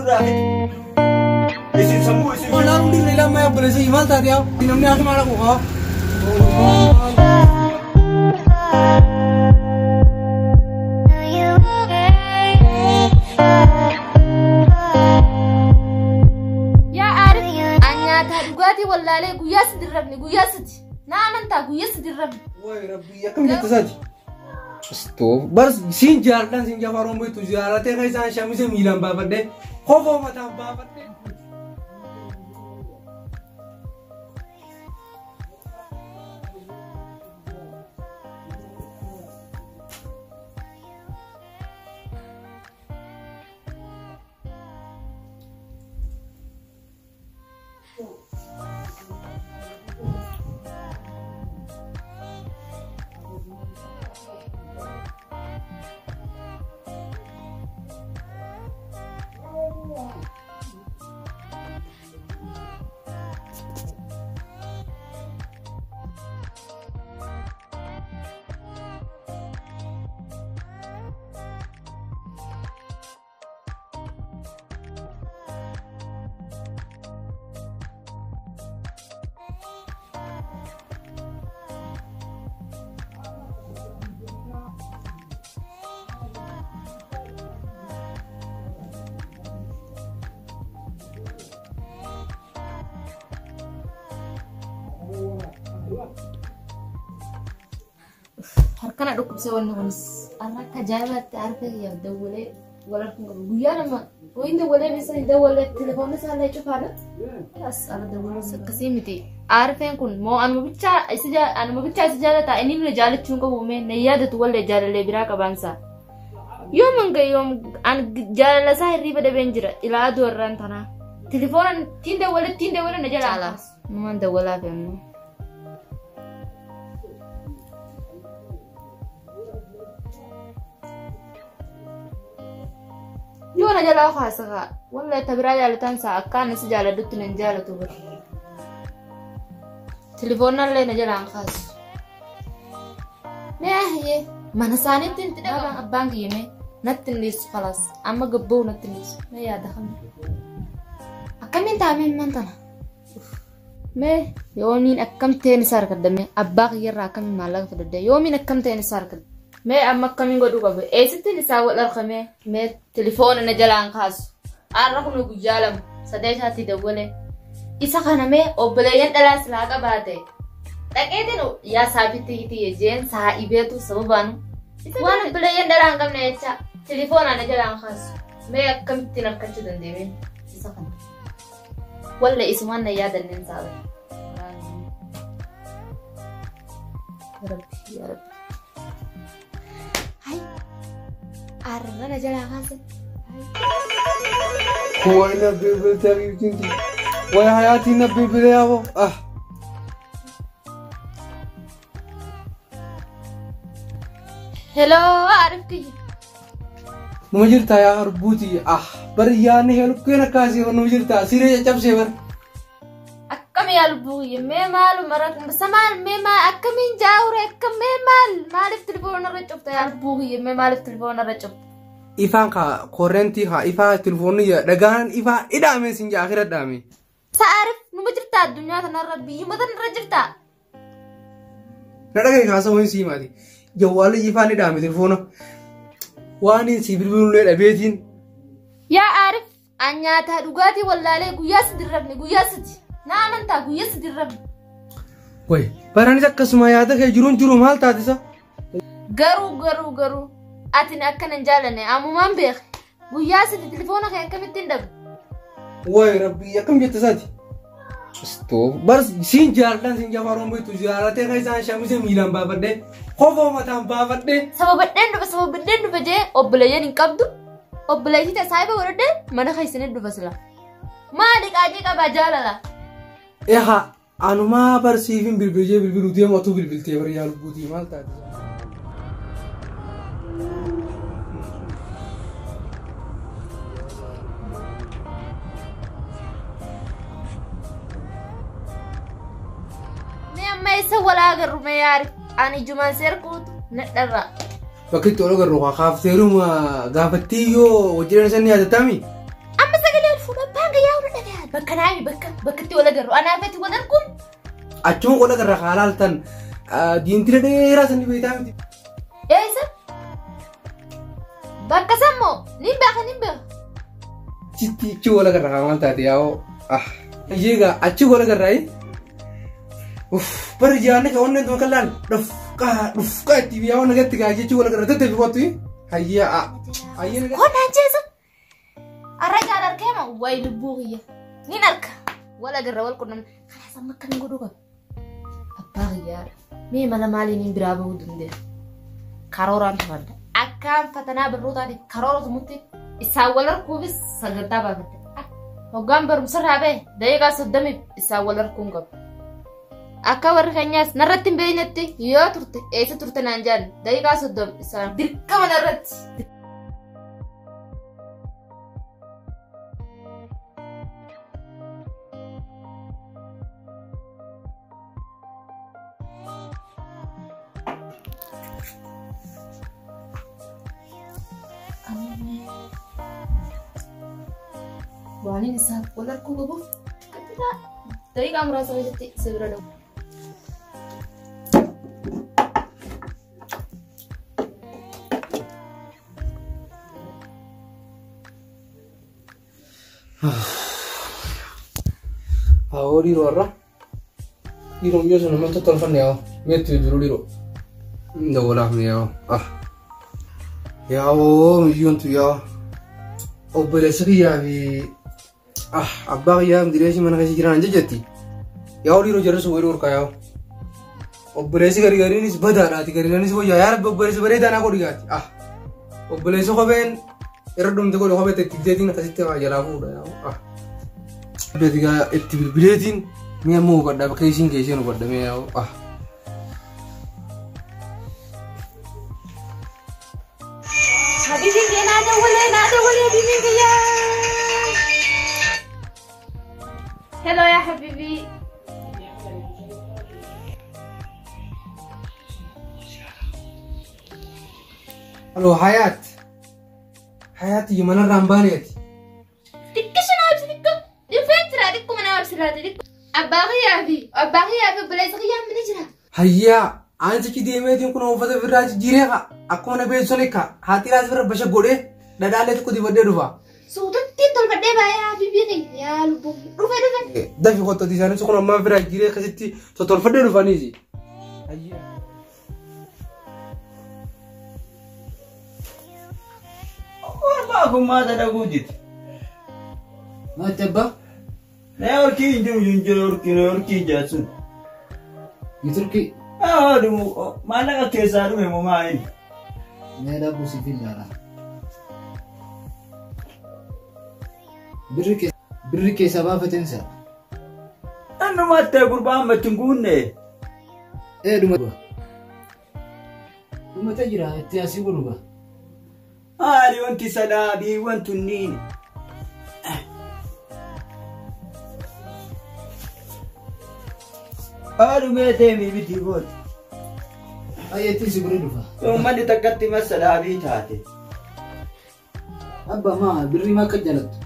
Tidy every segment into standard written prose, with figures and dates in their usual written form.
nurraa fixi. Isin sammuu isin. Ollaan hundi irra ilaamaa obboleessa maal taate yaa namni akka maal haquuqaa. Yaa Arif, an nyaataa dhugaatii wallaalee guyyaa sadi rafne guyyaa sadi. Na amantaa guyyaa sadi rafne. Wayi rabbii akkam jettu isaati. Stoof bar siin jaalladhaan siin jafaaroon beektu jaalatee kan isaan shamise miilaan baafadhee kofoo mataan baafadhee. Harkana dhukkubsee wanni kunis har'a akka ajaa'ibaatti harka kiyyaaf dawwalee wal harkuun qabu. Guyyaa nama wayin dawwalee beesan hin dawwalee telefoonni isaallee cufaadha. As ala dawwalee akkasii miti. Arifeen kun moo anuma bichaa isa anuma bichaa isa jaalataa inni na jaalachuu hin qabu mee na yaadatu wallee jaalalee biraa qabaansaa. Yoom hanga yoom an jaalala isaa hirriiba dhabeen jira ilaa aduu irraan tanaa. Telefoona ittiin dawwalee ittiin dawwalee na jalaa. Numaan dawwalaaf immoo. Yoo na jalaa kaasa kaa wallahi ta biraa jaalataan saa akkaan isa jaaladhutti nan jaalatu bara. Telefoonallee na jalaan kaasu. Mee ahyee mana isaaniitti itti dhaqama abbaan kiyya mee natti hin dhiisu kalaas amma gabba'u natti hin dhiisu mee yaada kamii. Akkamiin taa'amee himman tana? Mee yoomiin akkam ta'een isa harkadda mee abbaa kiyyarraa akkamiin maallaqa fudhadde yoomiin akkam ta'een isa harkadda. Mee amma akkamiin godhuu qabu eessittiin isaa wal argame mee telefoona na jalaan kaasu har'a kun guyyaa lama sadee isaatti dawwalee isa kana mee obboleeyyan dhalaa silaa qabaate dhaqeetiin yaa saafitti hitiyye jeen saa'ibeetu sababaanu waan obboleeyyan dhalaa hin qabne jecha telefoona na jalaan kaasu mee akkamittiin harkachuu dandeenye isa kana walla isumaan na yaadanneen saaba. Yaa Rabbi yaa Rabbi. Hai. Arra na jalaa kaasan. Way na bilbiltee biiftinti. Way hayaatiin na bilbilee yaaboo. Ah. Hello Arif kiyya. Numa jirtaa yaa harbuuti. Ah bari yaadni heelukkeen akkaasii numa jirtaa siree caccabsee bara. Akkam yaa lubbuu kiyya mee maaluma rakkumsa maal mee maal akkamiin jaawure akkam mee maal maaliif telefoona irra cufta yaa lubbuu kiyya mee maaliif telefoona irra cufta. Ifaan kaa korrentii haa ifaa telefoonni dhagaan ifaa hidhaame sin jaa akira dhaame. Sa Arif numa jirtaa addunyaa tanarra biyyuma tanarra jirtaa. Na dhagaye kaasa wayin sii maati. Jawwaalli ifaan hidhaame telefoona. Waan hin sii bilbilullee dhabeetiin. Yaa Arif an nyaataa dhugaatii wallaalee guyyaa sadi rafne guyyaa sadi. Na amantaa guyyaa sadi rafne. Way baraanis akkasuma yaada kee jiruun jiru maal taatisa? Garuu garuu garuu ati akkana hin jaalanne ammumaan beeke guyyaa sadi telefoona kee akkamittiin dhabe. Way rabbii akkam jette isaati? Stoof bar siin jaaladhaan siin jafaaroon beektu jaalatee kan isaan shamise miilaan baafadhee kofoo mataan baafadhee. Sababadheen dhufa sababadheen dhufa jee obboleeyyan hin qabdu obboleettii ta'e saayiba godhadhee mana keessanii dhufa sila. Maali qaajii qabaa jaalala? Ehaa anumaa barsiifin bilbiljee bilbiluu deemu atuu bilbiltee bari yaa lubbuutii maal taate? Mee amma eessa wal agarru mee yaari? Ani ijumaan seerkuutu nadharra. Bakki itti ol agarru kaafteeruma gaafattii yoo hojii san ni yaadatami? Amma sagalee Bakka naami bakka bakkatti wal agarru. Anaafetti wal arguun. Achuma wal agarra haalaaltan diintira dheeraa sanni beektaa miti. Eessa? Bakka sammoo nin beeka nin beeka. Achitti achi wal agarra maal taate yaa'oo. Egaa achi wal agarraa. Uff bari jaanne ka onneen tuma kallaan dhufqaa dhufqaa itti yaa'oo nagatti gaa jechuu wal agarra tattee fi kottu. Hayyaa. Hayyaa. Konnaan jeesa. Arra jaan arkeema wayi lubbuu kiyya. Nin arka. Wal agarra wal qunnamna. Kanaas amma akkamiin godhuu qaba? Abbaa kiyyaadha. Mee mala maaliin hin biraa bahuu dandeenya? Karooraan tufadha. Akkaan fatanaa barnootaatiif karoora tumutti isaan wal arguufis sagantaa baafadha. Hoggaan barumsarraa bahe daqiiqaa 30 isaan wal arguun qabu. Akka warri keenyaas narratti hin beeknetti yoo turte eessa turte naan jaan daqiiqaa 30 isaan dirqama narratti. Waan inni isaan wal arguu qabuuf daqiiqaa muraasa keessatti isa bira dhaqu. Awoo dhiiroo har'a. Dhiiroo miyyoo sun nama tottolfanne yaa'oo. Meetti jiru dhiiroo. Dawwalaaf mi yaa'oo. Yaa'oo miyyoon tu yaa'oo. Obboleessa kiyyaa fi abbaa kiyyaa midireessi mana keessa jiran jejetti. Yaa'oo dhiiroo jarri sun wayii dhorkaa yaa'oo. Obboleessi gargariinis badaadhaati gargariinis wayyaa yaa rabbi obboleessi bareedaa naa godhi gaati. Obboleessi kopheen irra dhumte godhe kophee itti deetiin akkasitti jalaa fuudha yaa'oo. Beetigaa itti bilbileetiin mi'a immoo hubadha bakka isiin geesseen hubadha mi'a yaa'oo. Habibiin kee naa dawwalee naa dawwalee habibiin kiyyaa. Hello yaa habibii. Haloo Hayaat. Hayaat manarraa hin baaneeti. Xiqqishu naa ibsi xiqqo. Dhufeen jira xiqquma naa ibsi laata xiqqo. Abbaa kiyyaa fi abbaa kiyyaa fi obboleessa kiyyaa mana jira. Hayyaa ani sichi deemeetiin kun uffata ofirraa jijjiiree ka akkuma na beeksisanii ka haatiiraas bira basha godhee dhadhaalee xiqqoo dibadhee dhufa. Suutatti tolfadhee baay'ee habibii kiyya yaa lubbuu dhufe dhufe. Dafi qottoti isaanis kun ammaa ofirraa jijjiiree akkasitti tottolfadhee dhufaniisi. Hayyaa. Ormaa kun maata dhaguu jiti. Maatti abbaa? Nee horkii hin jiru hin jiru horkii horkii jaatsun. Ni turkii. Haa dhumu maallaqa keessaa dhume moo maa inni? Mee dhaabuu siif ilaala. Birri keessaa baafateen sana. Annumaatti gurbaa amma ittiin guunne. Ee dhuma. Dhumate jira itti asii godhu. Haali wanti salaabii wantunniin. Haadhumee teemii bitii booti. Ayyeetti si godhe dhufa. Uummanni takkatti masalaabii taate. Abbaa maa birrii maa akka jaalattu?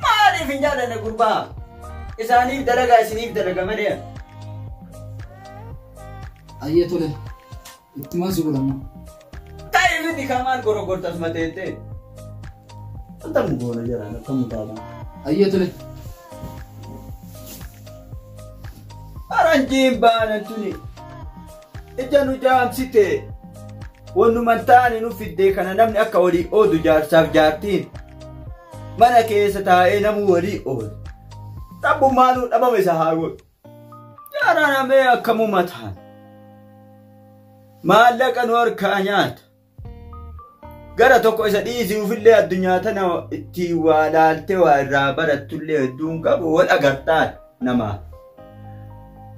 Maaliif hin jaalanne gurbaa? Isaaniif dalagaa isiniif dalaga malee. Ayyee tole. Ittumaan si godhamu. Ta'ee miti kamaan gorogortas mateettee. Antamu goona jedhan akkamu taata. Ayyee tole. Faranjiin baanan tuni. Ija nu jaamsite. Wannuman taane nu fiddee kana namni akka walii oodu jaarsaaf jaartiin. Mana keessa taa'ee namuu walii oodu. Rabbummaanuu dhabame isa haa godhu. Jaaraan amee akkamuma taana. Maallaqa nu harkaa nyaata. Gara tokko isa dhiisiufillee addunyaa tana ittiin waa laaltee waa irraa barattullee hedduun qabu wal agartaan namaa.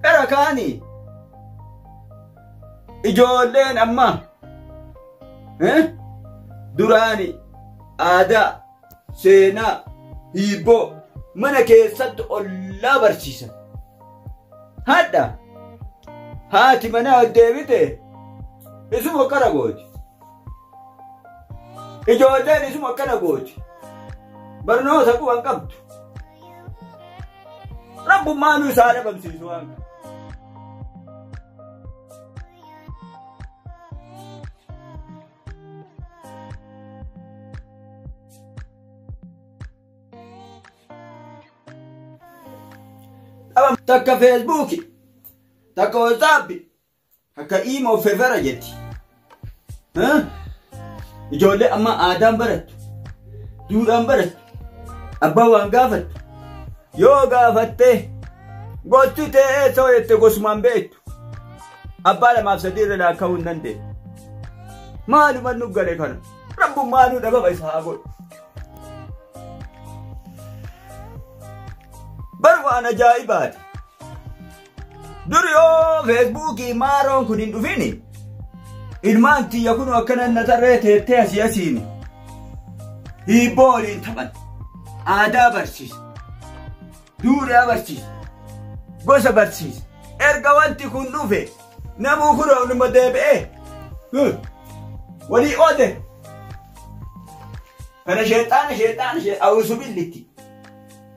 Gara kaanii ijoolleen amma duraani aadaa seenaa hiibboo mana keessatti ollaa barsiisan. Hadha haati manaa ol deebite isuma akkana gooti. Ijoolleen isuma akkana gooti. Barnoota quban qabdu. Rabbummaanuu isaa dhabamsiisu waan kana. Takka Feesbuuki, takka Waatsaappi, takka Iimoo Feefera jetti. Ijoollee amma aadaan barattu, duudhaan barattu, abbaan waan gaafattu. Yoo gaafatte gosti ta'ee soo jette gosumaan beektu. Abbaa lamaaf sadii irra laakka'uu hin dandeenye. Maaluma nu gale kana? Rabbummaanuu dhabama isaa haa godhu. Bar waan ajaa'ibaati. Dur yoo Feesbuukii maaroon kun hin dhufini ilmaan tiyya kun akkana na tarree teettee asii asiini. Hiibboo waliin taphan. Aadaa barsiisa. Duudhaa barsiisa. Gosa barsiisa. Erga wanti kun dhufe namuu kun onuma deebi'ee walii oode. Kana sheexaana sheexaana awuusu billitti.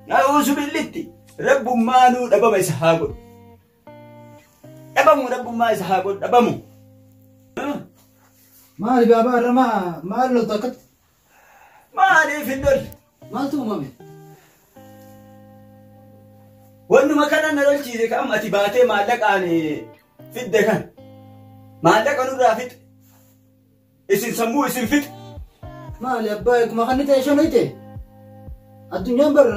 Awuusu billitti. Rabbummaanuu dhabama isa haa godhu. Dhabamu rabbummaa isa haa godhu dhabamu. Maali baabaa irra maal loltu akkatti? Maaliif hin lolle? Maaltu uumame? Wannuma kana na lolchiise kan ati baatee maallaqaan fidde kan. Maallaqa nurraa fixe. Isin sammuu isin fixe. Maali abbaa eeguma kan ta'e shan hoyte? Addunyaan bar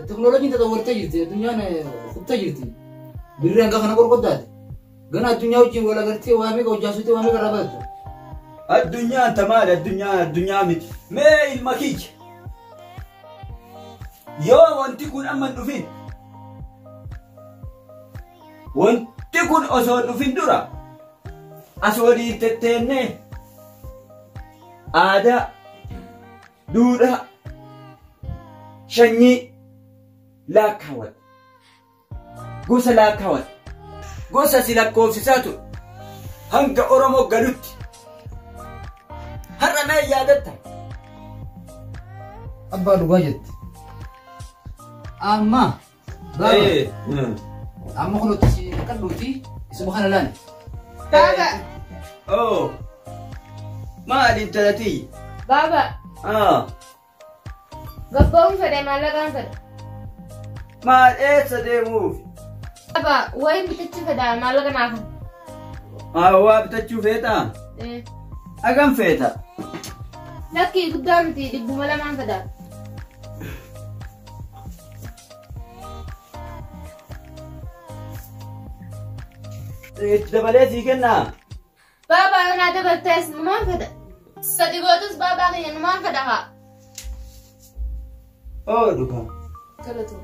teknooloojiin tatawwartee jirti. Addunyaan kuttee jirti. Birri hanga kana qorqoddaate. Gana addunyaa wajjin wal agartee waa meeqa hojjaasutee waa meeqa irraa baratte. Addunyaan tamaali addunyaan addunyaa miti. Mee ilma kiyya. Yoo wanti kun amma hin dhufin. Wanti kun osoo hin dhufin dura as waliin tetteennee aadaa, duudhaa, sanyii laakkaawwata. Gosa laakkaawwata. Gosa si lakkoofsisaa ture. Hanga Oromoo galutti. Har'a mee yaadatta? Abbaa dhugaa jette. Amma baaba amma kunuutti si dhaqadhuuti isuma kana laali. Baaba. Oh. Maali intalatii? Baaba. Ah. Gabbaa'uun fedhe maallaqaan fedha. Maal eessa deemuuf? Baaba wayin bitachuu fedha maallaqa naaf. Waa bitachuu feetaa? Hagam feeta? Lakkii guddaa miti 200 fedha. Itti dabalee sii kennaa? Baaba naa dabaltees numaan fedha. Sadi gootus baabaa kiyya numaan fedha haa. Oo dhugaa. Galatoom.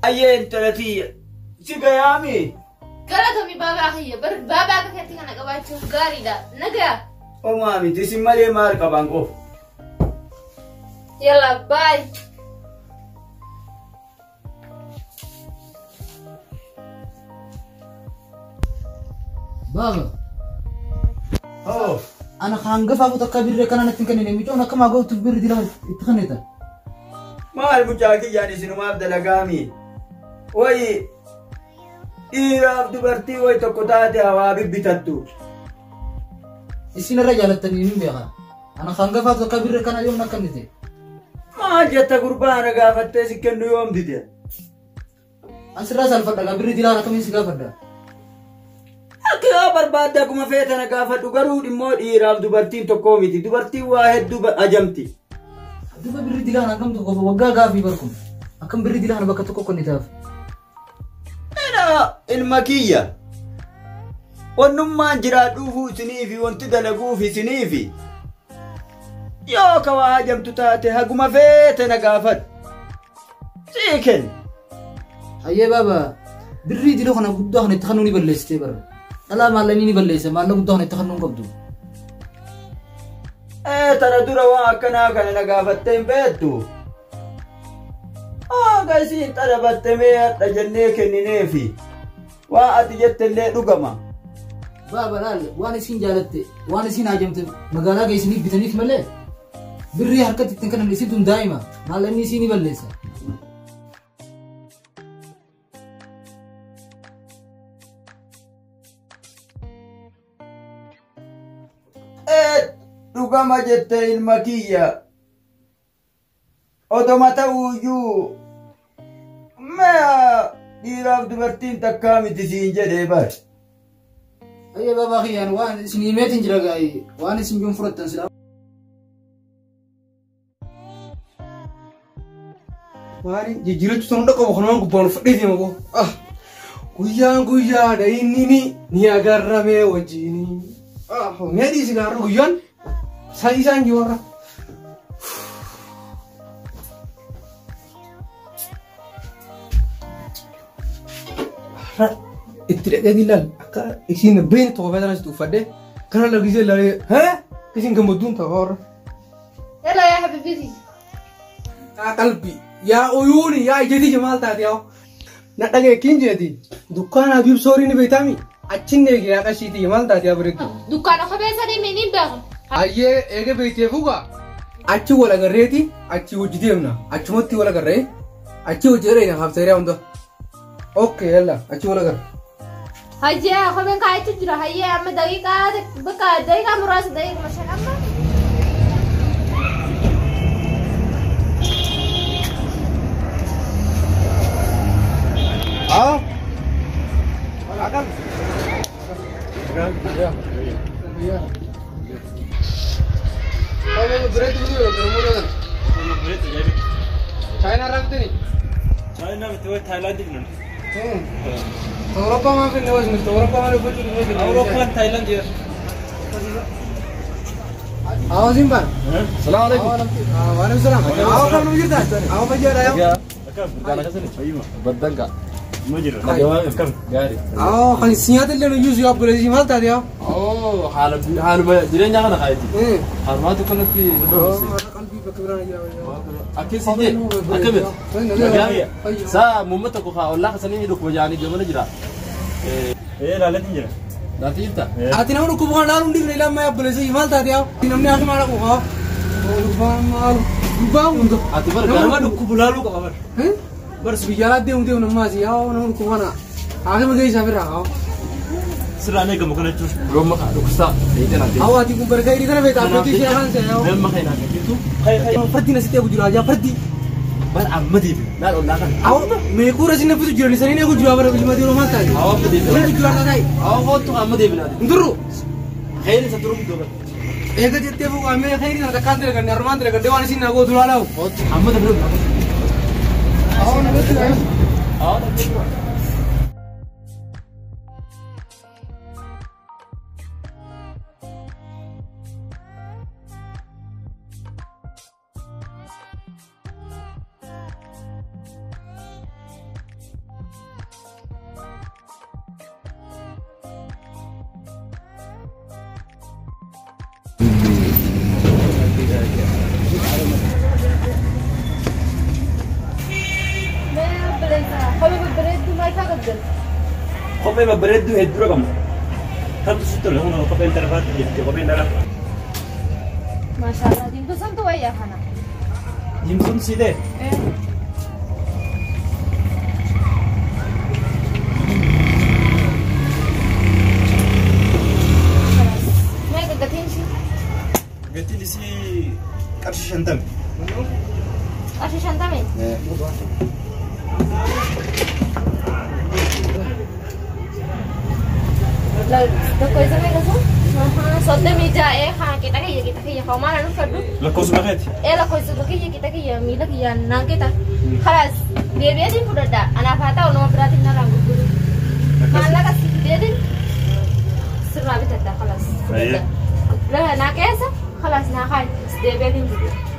Ayyee intalatii si gayaami? Galatoomi baabaa kiyya bar baabaa akka keetti kana qabaachuun gaariidha. Nagaa. Homaa miti isin malee maal qabaan qofa. Yalla bye. Baaba. Oh. Ana hangafaa takka birree kana natti hin kennine micoon akka maa gootuuf birri dila itti kennita. Maal mucaa kiyyaan isinumaaf dalagaami? Wayi dhiiraaf dubartii wayi tokko taate hawaa bibbitattu. Isin irra jaalattanii hin beekaa. Ana hangafaa takka birree kana yoom na kennite? Maal jetta gurbaa ana gaafattee si kennu yoom dide? An sirraa saalfadha gaa birri dilaa akkamiin si gaafadha? Akka yoo barbaadde akkuma feete na gaafadhu garuu dhimmoo dhiiraaf dubartiin tokkoo miti. Dubartiin waa hedduu ajamti. Duba birri dilaa akkam tokko waggaa gaafii barkum. Akkam birri dilaa bakka tokko kennitaaf. Ena ilma kiyya. Wannummaan jiraadhuufuu isiniifi wanti dalaguuf isiniifi. Yoo ka waa ajamtu taate haguma feete na gaafadhu. Sii kenna. Hayyee baaba birrii diloo kana guddaa kana itti kennuu ni balleessitee bara. Dhalaa maallaqni ni balleessa maallaqa guddaa kana itti kennuu hin qabdu. Tana dura waan akkanaa kana na gaafattee hin beektu. Haga isiin xalabatte mee hadha jennee kennineefi. Waan ati jette illee dhugama. Baaba laal waan isiin jaalatte waan isiin hajamte magaalaa geessiniif bitaniif malee birrii harkatti ittiin kennan isiin tun daa'ima maallaqni isii ni balleessa. Dhugama jette ilma kiyya. Odoma ta'uyyuu mee dhiiraaf dubartiin takkaa miti siin jedhee bar. Ayyee baabaa kiyyaan waan isin himeetiin jira gaa'ii waan isin juun fudhattan silaa. Maali jijjiirachuu sana hunda qabu kanumaan gubbaan uffadhee deema koo. Ah guyyaan guyyaadha inni ni agarramee wajjini. Ah mee dhiisi gaarra guyyaan isaan jiru warra. Itti dhaqee ilaal akka isiin beekni tokko feetan asitti uffadhee kana lagisee ilaalee hee isiin gammadduun ta'a warra. Yalla yaa habibiti. Yaa qalbii yaa uyuuni yaa ijati maal taate yaa na dhagee kiin jeeti dukkaana Habiib Soorii ni beektaami achin eege yaa qashiiti maal taate yaa bareeddu. Dukkaana kophee sadii miiniin beeku. Ayyee eege beektee fuugaa achi wal agarreeti achi hojii deemna achumatti wal agarree achi hojii dheedha hafteeraa hunda. Okay yalla achi wal agarra. Hayyee kopheen kaayachu jira hayyee amma daqiiqaa bakka daqiiqaa muraasa daqiiquma shan amma. Ah. Akal. Ya. Ya. China raktini. China miti way Thailand ibnu. Europa ma fi news miti Europa ma rubutu news. Europa Thailand yer. Awo Zimba. Salam alaikum. Wa alaikum salam. Awo kam nu jirta? Awo fajja rayo. Akam kana kasani. Baddanka. Mujira. Akam gari. Awo kan siyaat illee nu yuusu yaa buleesi maal taate yaa? Oh haala haaluma jireenya kana kaayiti. Haalumaatu kanatti dhoofse. Qalbii bakka biraan jira. Akkasii jee akkamit. Gaarii. Saa muumma tokko kaa ollaa kasanii dhukkuba jaanii gamana jira. Laalatiin jira. Laaltii jirta? Ati nama dhukkuba kana laaluun dhiifne ilaa ammaa buleesi maal taate yaa? Namni akka maal dhaqu kaa? Gubbaan maal? Gubbaan hunda. Ati bar nama dhukkubu laaluu qaba bar. Bar biyya alaa deemu deemu nammaas yaa nama dhukkuba kana. Haakima geessaa birraa kaa. Siraan eegamu kana jechuun rooma kaa dhukkubsaa. Awo ati kun barka iri kana beektaa abbootii ishee afaan seeyaa. Damma kan hin jirtu. Fardi nasitti eegu jira ajaa fardi. Bar amma deebi laal ollaa kana. Awo meequu rasi nafitu jiran isanii eegu jira bara bilma deemu maal taate. Awo amma deebi. Namni jira taate. Awo kootu amma deebi naati. Ndurru. Khayri isa turu guddoo bara. Eega jettee fuuqaa mee khayri sana takkaan dalaganne armaan dalagadde waan isin nagoo duraa laawu. Kootu amma deebi. Awo namatti Awo namatti. Kophee babbareedduu hedduu qabna. Kamtu sitti tola? Kun kopheen tarafaatti jirti. Kopheen dhala. Maashaallah diimtuu santu wayyaa kana. Diimtuun si ta'e? Meeqa gatiin ishii? Gatiin isii qarshii 50. Qarshii 50? Tokko isa meeqa sun? 36 haa qixa kiyya qixa kiyya haa maal anu fadhu? Lakkoofsuma keeti? Lakkoofsuma kiyya qixa kiyya miila kiyya naan qixa. Khalaas deebi'eetiin fudhadha. Anaaf haa ta'u nama biraatiin narraan gurguru. Maallaqa si fideetiin sirraa bitadha khalaas fudhadha. Naa keessa khalaas naa haa deebi'eetiin fudhadha.